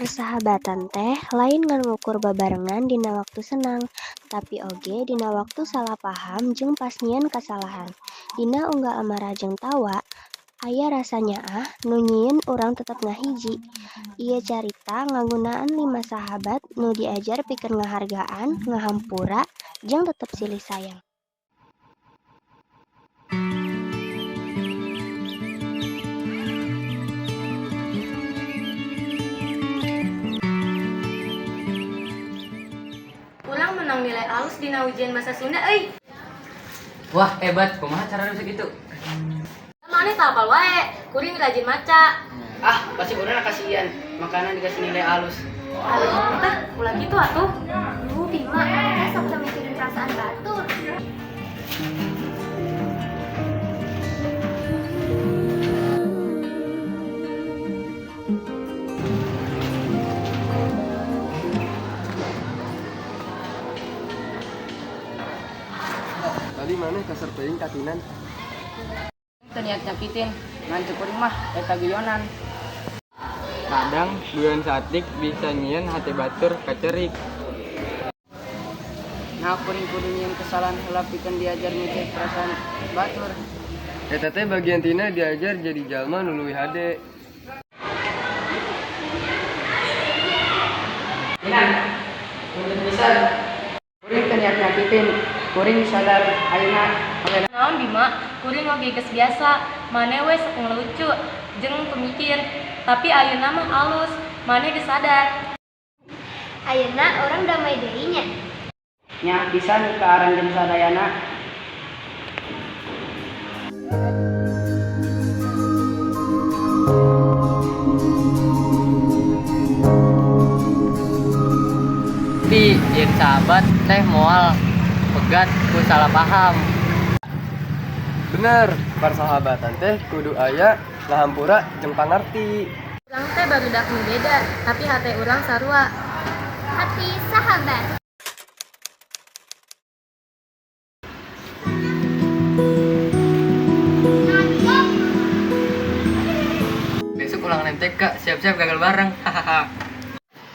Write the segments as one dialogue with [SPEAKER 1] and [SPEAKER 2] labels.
[SPEAKER 1] Persahabatan teh lain ngan ngukur babarengan dina waktu senang, tapi oge dina waktu salah paham jeung pas nyieun kasalahan. Dina unggal amarah jeung tawa, aya rasa nyaah nu nyieun urang tetep ngahiji. Ieu carita ngeunaan lima sahabat nu diajar pikeun ngahargaan, ngahampura, jeung tetep silih sayang.
[SPEAKER 2] Urang menang nilai alus dina ujian bahasa Sunda euy.
[SPEAKER 3] Wah, hebat. Kumaha carana bisa gitu?
[SPEAKER 2] Maneh teu apal wae, kuring rajin maca.
[SPEAKER 4] Ah, pasti urang kasihan. Makana dikasih nilai alus.
[SPEAKER 2] Aduh, tah, ulah kitu atuh.
[SPEAKER 5] Duh, Bima, maneh sok teu mikirin perasaan batur.
[SPEAKER 6] Tadi maneh kasar teuing ka Tinan.
[SPEAKER 4] Teu niat nyakitin, ngan cek kuring mah eta guyonan.
[SPEAKER 3] Kadang guyon saeutik bisa nyieun hati batur kacerik.
[SPEAKER 4] Nah, kuring kudu nyieun kesalahan heula pikeun diajar mikir perasaan batur.
[SPEAKER 6] Eta teh bagian tina diajar jadi jalma nu leuwih hade.
[SPEAKER 4] Tinan, punten pisan. Kuring teu niat nyakitin, kuring sadar ayeuna oge.
[SPEAKER 2] Naon, Bima, kuring oge geus biasa. Maneh we sok ngelucu jeung pemikir. Tapi ayeuna mah alus, maneh geus sadar.
[SPEAKER 5] Ayeuna urang damai deui nya.
[SPEAKER 4] Nya pisan ka aranjeun sadayana.
[SPEAKER 3] Tapi yen sahabat teh moal pegat ku salah paham.
[SPEAKER 6] Bener, persahabatan teh kudu aya ngahampura jeung pangarti.
[SPEAKER 2] Urang teh barudak nu beda, tapi hate urang sarua.
[SPEAKER 5] Hati sahabat.
[SPEAKER 3] Besok ulangan MTK, siap-siap gagal bareng. Hahaha.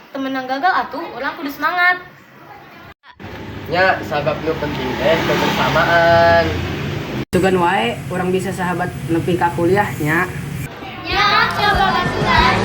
[SPEAKER 2] Teu meunang gagal atuh, urang kudu semangat.
[SPEAKER 6] Nya, sabab nu penting teh kebersamaan.
[SPEAKER 4] Sugan wae urang bisa sahabat nepi ka kuliah nya.
[SPEAKER 5] Nya, coba baturan.